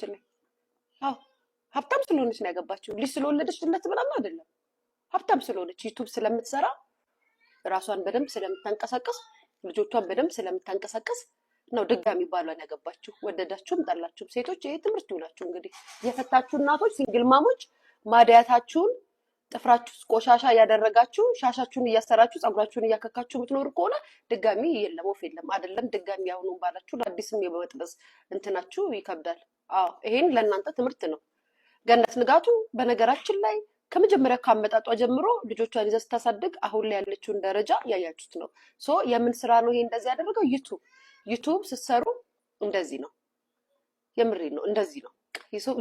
ላይ አዎ፣ ሀብታም ስለሆነች ነው ያገባችው። ልጅ ስለወለደችለት ምናምን አይደለም። ሀብታም ስለሆነች፣ YouTube ስለምትሰራ፣ ራሷን በደንብ ስለምታንቀሳቀስ፣ ልጆቿን በደንብ ስለምታንቀሳቀስ ነው ድጋሚ ባሏን ያገባችው። ወደዳችሁም ጠላችሁም ሴቶች ይሄ ትምህርት ይሁናችሁ። እንግዲህ የፈታችሁ እናቶች፣ single mom ኦች፣ ማዲያታችሁን ጥፍራችሁ ውስጥ ቆሻሻ እያደረጋችሁ፣ ሻሻችሁን እያሰራችሁ፣ ፀጉራችሁን እያከካችሁ የምትኖሩ ከሆነ ድጋሚ የለም፣ ወፍ የለም። አይደለም ድጋሚ ያሁኑን ባላችሁን አዲስም የመጥበስ እንትናችሁ ይከብዳል። አዎ፣ ይሄን ለእናንተ ትምህርት ነው። ገነት ንጋቱ በነገራችን ላይ ከመጀመሪያ ካመጣጧ ጀምሮ ልጆቿን ይዛ ስታሳድግ አሁን ላይ ያለችውን ደረጃ ያያችሁት ነው። So የምን ስራ ነው ይሄ እንደዚህ ያደረገው? YouTube። YouTube ስትሰሩ እንደዚህ ነው። የምሬ ነው። እንደዚህ ነው።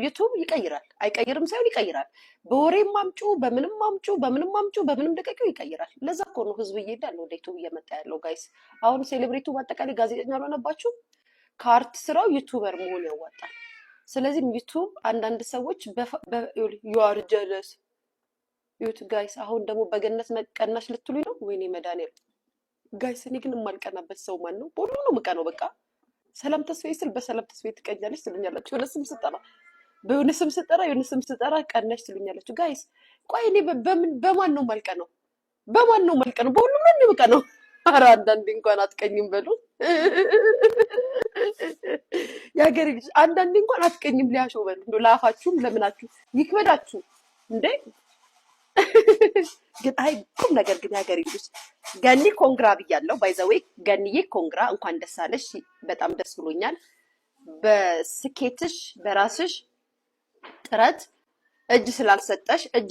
YouTube ይቀይራል። አይቀይርም ሳይሆን ይቀይራል። በወሬም አምጩ፣ በምንም አምጩ፣ በምንም አምጩ፣ በምንም ደቀቂው ይቀይራል። ለዛ እኮ ነው ህዝብ እየሄዳል ወደ YouTube እየመጣ ያለው guys። አሁን celebrity ው በአጠቃላይ ጋዜጠኛ አልሆነባችሁ? ከ art ስራው YouTuber መሆን ያዋጣል። ስለዚህም YouTube አንዳንድ ሰዎች you are jealous ዩት guys። አሁን ደግሞ በገነት መቀናሽ ልትሉኝ ነው? ወይኔ መድኃኒዓለም guys። እኔ ግን የማልቀናበት ሰው ማን ነው? በሁሉ ነው የምቀነው። በቃ ሰላም ተስፋዬ ስል በሰላም ተስፋዬ ትቀኛለች ትሉኛላችሁ። የሆነ ስም ስጠራ፣ በሆነ ስም ስጠራ፣ የሆነ ስም ስጠራ ቀናሽ ትሉኛላችሁ። Guys፣ ቆይ እኔ በምን በማን ነው የማልቀነው? በማን ነው የማልቀነው? በሁሉም ነው የምቀነው። ኧረ አንዳንዴ እንኳን አትቀኝም በሉ የሀገሬ ልጅ፣ አንዳንዴ እንኳን አትቀኝም ሊያሾ በሉ። እንደው ለአፋችሁም ለምናችሁ ይክበዳችሁ እንዴ። ግን አይ ቁም ነገር ግን የሀገሬ ልጆች፣ ገኒ congra ብያለሁ። By the way ገኒዬ congra፣ እንኳን ደስ አለሽ። በጣም ደስ ብሎኛል በስኬትሽ፣ በራስሽ ጥረት እጅ ስላልሰጠሽ፣ እጅ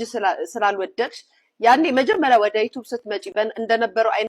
ስላልወደቅሽ፣ ያኔ መጀመሪያ ወደ YouTube ስትመጪ እንደነበረው አይነት